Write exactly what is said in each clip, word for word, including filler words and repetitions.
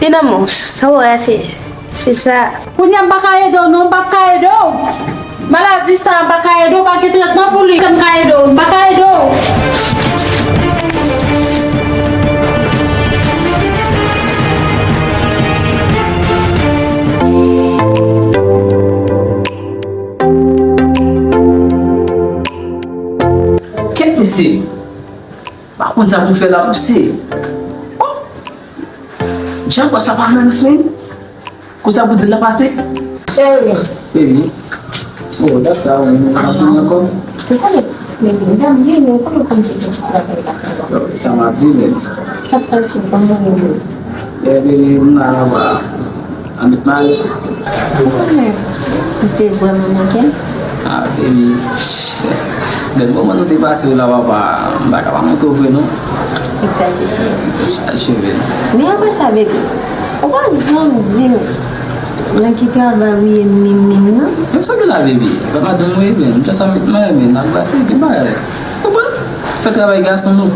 Nan mons, sa w wè se, se sa. Kounye a m pa ka ede w non, m p ap ka ede w. Maladi sa a m pa ka ede w, pa gen tretman pou li. Sa m ka ede w, m pa ka ede w. Kèt mesye. Pa konn sa pou fè la, mesye. Oh! Jan kò sa pa nan ris men. Konsa pou di l la pase. Cheri. Baby. Oh, dat sa, ou menm, ou pa vini ankò? Ou konnen, baby, m t ap vini, ou konnen kòm se tout la fè la. Yo, sa m ap di, men. Sa k pase, kòman ou ye? Eh, baby, m la, la, la. Annik mari. Ou konnen, ou te vrèman manke m. Ah, baby. Bèl moman nou te pase yo la, papa. M pa ka pa manke w vre, non. Egzajere. Egzajere. Men apre sa, baby, ou pa janm di m nan ki travay ou ye menm menm, non? Menm sa w gen la, baby. Papa di m ou ye, men. M just ap met mari, men. N ap brase, gen bagay. Konprann? Fè travay gason nou.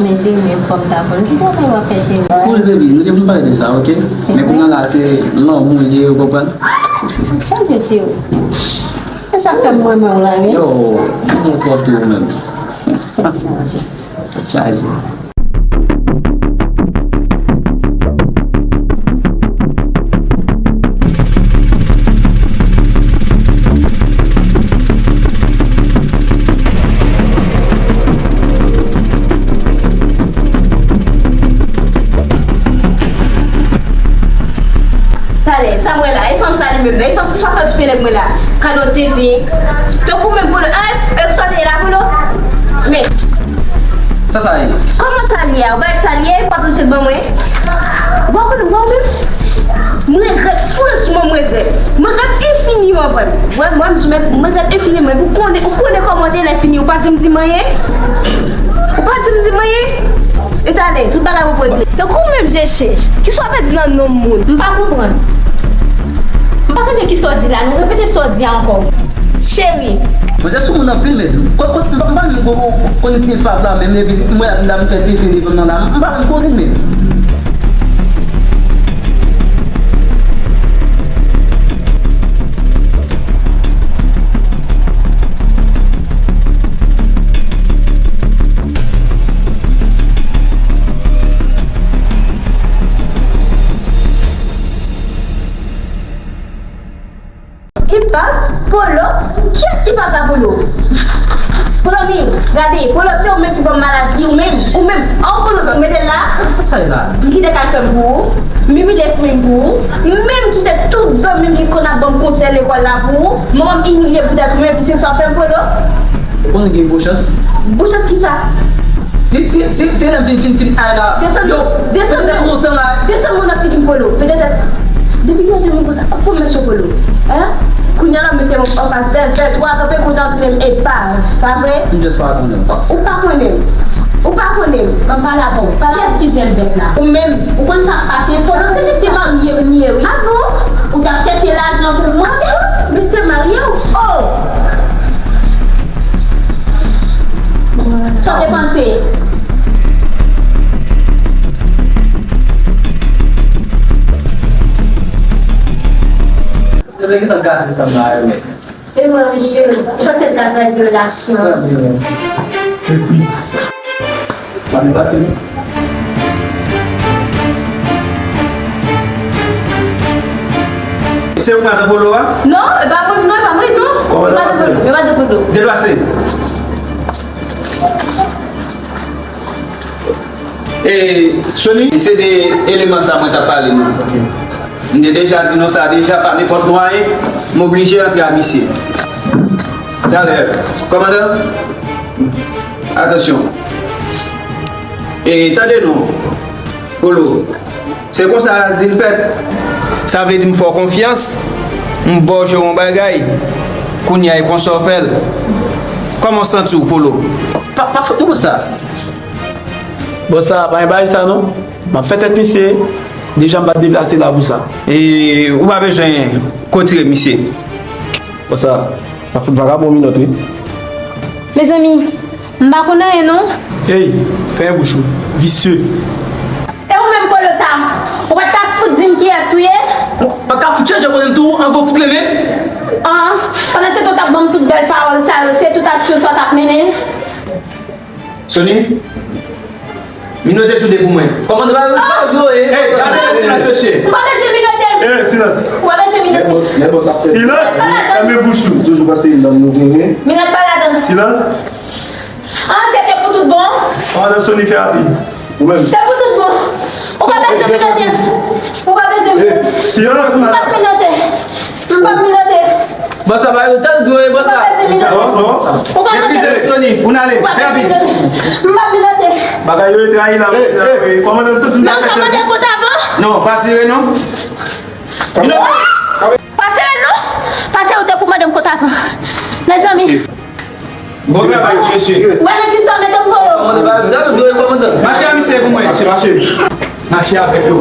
Men cheri, men fò m ta konn ki travay w ap fè, cheri. Cool, baby, nou te konn pale de sa, oke? Men kounye a la, se lanmou li ye, ou konprann? Sa se cheri. E sa k fè m renmen w la, wi. Yo, ou twò tou ou menm. Tèt chaje. Tèt chaje. Talè, sa m wè la, e fanm sa li menm nan, e fanm sa fè sou pye nèg mwen la. Kado tenten. Tankou menm Polo, ah, e sa te ye la, Polo? Men. Sa sa ye? Kòman sa l ye a? Ou pa wè sa l ye? Ou pa konn se ban mwen? Ou pa konn, ou pa konn menm? M regrèt, franchman, m regrèt. M regrèt enfiniman, vrèman. Vrèman, m di, men, m regrèt enfiniman. Ou konnen, ou konnen kòman w te lè fini. Ou pa janm di m anyen. Ou pa janm di m anyen. E talè, tout bagay pou regle. Tankou menm je chèch. Kisa w ap di nan non moun? M pa konprann. M pa tande kisa w di la, non. Repete sa w di a ankò. Cheri. Mwen se sou moun anpil, men. Ko-, ko-, m pa, m pa menm ko-, ko-, konn ti pap la, menm epi m wè la, m fè tenten devan nan la. M pa menm konnen, men. Ki pap? Polo? Kiyès ki pap la, Polo? Polo, men, gade, Polo, se ou menm ki ban m maladi, ou menm, ou menm. An, Polo, m mete l la. Sa sa ye la? M kite kay fè m pou ou. M imilye fanmi m pou ou. M menm kite tout zanmi m ki konn ap ban m konsèy lekòl la pou ou. Manman m imilye poutèt ou menm, epi se sa w fè m, Polo? Ou konnen gen bon chans. Bon chans kisa? Se, se, se, se lè m vin, vin, vin ay la. Desann, yo, desann, desann, desann nan figi m, Polo. Petèt, depi yè te vin konsa, ap pran m sou Polo. Hein? Kounye a la, m mete m anfas zèl vèt, ou a kanpe kounye a, ou tounen m epav. Pa vre? M just pa konnen. Ou, ou pa konnen m. Ou pa konnen m. Ban m pale avè w. Pale. Kiyès ki zèl vèt la? Ou menm. Ou konn sa k pase? Polo, se mesye marye m ye, wi. Ah bon? Ou t ap chèche lajan pou mwen? Men se marye w. Oh! Sa w te panse? Sipoze gentan gate sa m la yo, men. E mwen, wi, cheri, ou panse l ka kraze relasyon an? Sa byen, men. Refis. Pa deplase, non. Se ou madan Polo a? Non, e pa mwen, non, e pa mwen, non. Kòmandan Marcel. E pa de Polo. Deplase. E, Sony, se de eleman sa mwen t ap pale nou. Ok. M te deja di nou sa deja, pa nenpòt mwayen, m oblije antre a misye. Talè, kòmandan, atansyon. E tande non, Polo, se konsa dil fèt. Sa vle di m fè w konfyans, m ba w jere yon bagay, kounye a e konsa w fè l. Kòman w santi w, Polo? Pa, pa fè m konsa. Bon, sa pa yon bagay sa non. M ap fè tèt misye. Deja m pa t deplase la pou sa. E ou pa bezwen kotire misye. Bon, sa, m ap fout vagabon minòt, wi. Mezanmi, m pa konn anyen non. Ey, fèmen bouch ou, visye. E ou menm Polo sa, ou pa t ka Yès ou ye? Pa ka fout chanje konnen m tou, anvan w fout renmen. An, pandan se tan w t ap ban m tout bèl pawòl sa yo, se tout aksyon sa w t ap mennen? Sony, minote toude pou mwen. Kòmandan, pa sa yo ye. Hey, gade silans, mesye. Ou pa bezwen minote. Hey, silans. Ou pa bezwen minote. Lè bòs, lè bòs ap fè. Silans. Fèmen bouch ou. Toujou panse yon nonm nou genyen. Minòt pa ladan. Silans. An, se te pou tout bon. Kòmandan Sony fè rapid. Ou menm. Se pou tout bon. Ou pa bezwen minote. Ou pa bezwen minote. Silans. M p ap minote. M p ap minote. Bòs la pa yo, sa l dwe, bòs la. Ou pa bezwen minote. Non, non. Ou pa minote. Sony, pou n ale. Ou pa bezwen minote. M p ap minote. Bagay yo trayi la. Kòmandan, m santi m ta fè tèt. Non, kòmandan, kont avan. Non, pa tire non. Minote. Pa sere non. Pa sere, ou te pou mande m kont avan. Mezanmi. Bon travay, mesye. Ou wè nan kisa w mete m, Polo? Kòmandan, pa yo, sa l dwe, kòmandan. Mache a misye pou mwen. Mache, mache. Mache avèk yo.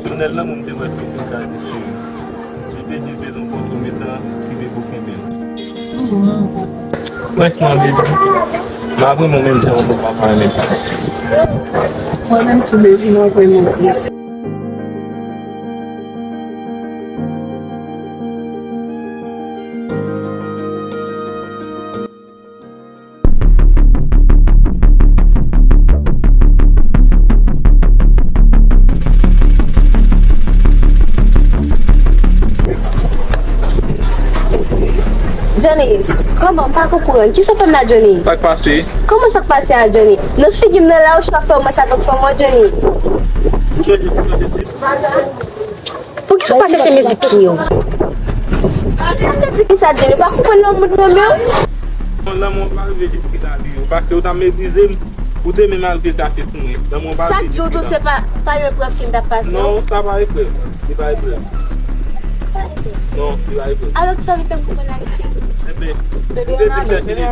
Jounèl nan, mwen te wè tout moun ka di sou li. Li te di se yon pòtometan ki te pou kenbe l. Franchman, baby, m ap renmen w menm jan yon bon papa renmen pitit. Mwen menm tou, baby, m ap renmen w plis. Johnny, kòman? M pa konprann. Kisa w fè m la, Johnny? Sa k pase? Kòman sa k pase a, Johnny? Nan figi m nan la, ou chak fè w mwen sa k fè w mwen, Johnny. Poukisa w pa chèche mizik pye w? Sa vle di ki sa, Johnny? Ou pa konprann lè yon moun renmen w? Non, lanmou an pa rive jiske la li yo. Paske ou ta meprize m, ou te menm arive gache sou mwen. Lanmou an pa rive jiske la. Sa k di w tou se pa, pa yon eprèv ke m t ap pase? Non, sa pa eprèv. Se pa eprèv. Non, se pa eprèv. Alò, kisa w vin fè m konprann la? Enben, ou te di m lè fini.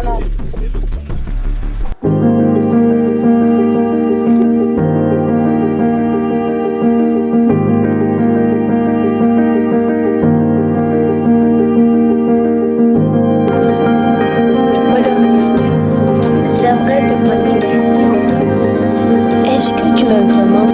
Madame, j'aimerais te poser une question. Est-ce que tu m'aimes vraiment?